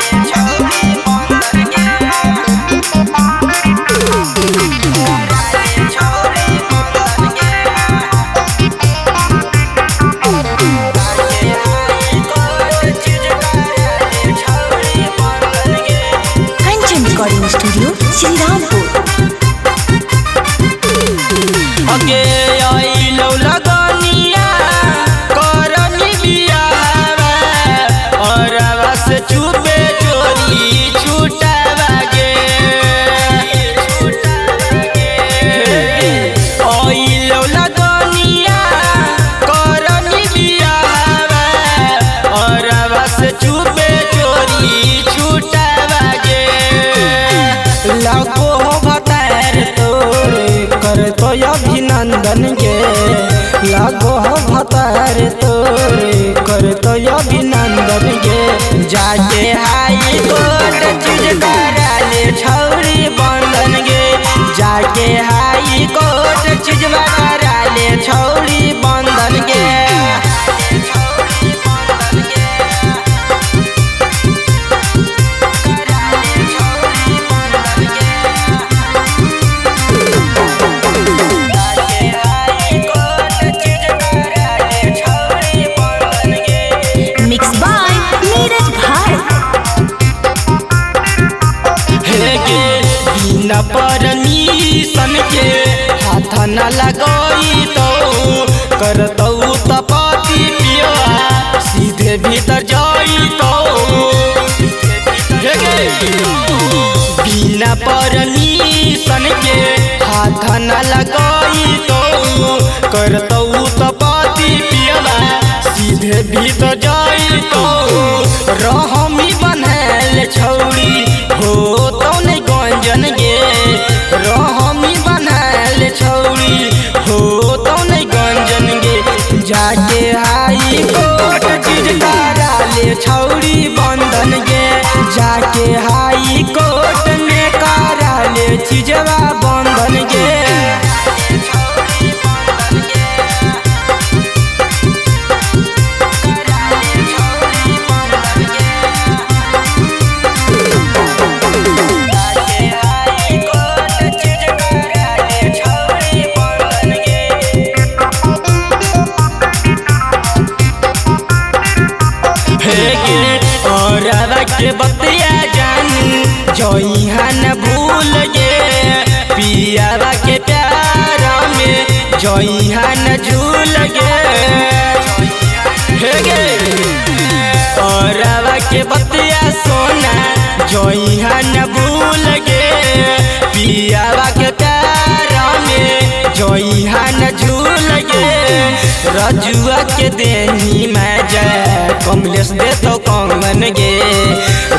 छौरी बंधन गे छौरी बंधन गे कंचन रिकॉर्डिंग स्टूडियो श्री रामपुर। अगे आइलो लगनिया करनी बियाहवा औरवा से चुपे चोरी छुटावा गे आइलो लगनिया करनी बियाहवा औरवा से चुपे चोरी छुटावा गे लागो हो भतार तोरे कर तो अभिनंदन गे लागो हो भतार तोरे कर तो अभिनंदन गे जाके हाई कोर्ट चीज करा ले छौरी बंधन गे जाके हाई कोर्ट चीज करा ले छौरी बंधन गे मिक्स बाय नीरज भाई। बिना परमिशन के हाथ न लगई तो करतौ तपाती पिया सीधे भीतर जाई तो बिना परमिशन के हाथ न लगई तो करतौ तपाती पिया सीधे भीतर जाई तो रहमी बनल छौरी हो तो नहीं गंजन गे रहमी बनल छौरी हो तो नहीं गंजन गे जाके हाई कोर्ट चीज करा ले छौरी बंधन गे जाके हाई कोर्ट में करा ले चीजवा बंधन गे और के बतिया जानू जइहा न भूल गे पियावा के प्यार में जइहा न झूल गे हे गे और के बतिया सोना जइहा न भूल गे पियावा के प्यार में जइहा न झूल गे रजुआ के देनी मजा कमलेश दे तो कंगन गे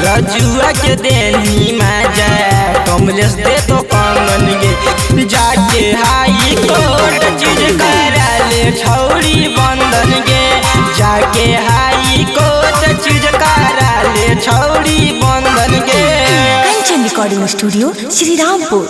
रजुआ के देनी मजा कमलेश दे तो कंगन गे जाके हाई कोर्ट चीज करा ले छौरी बंधन गे जाके हाई कोर्ट चीज करा ले छौरी बंधन गे। Kanchan recording studio Shri Rampur.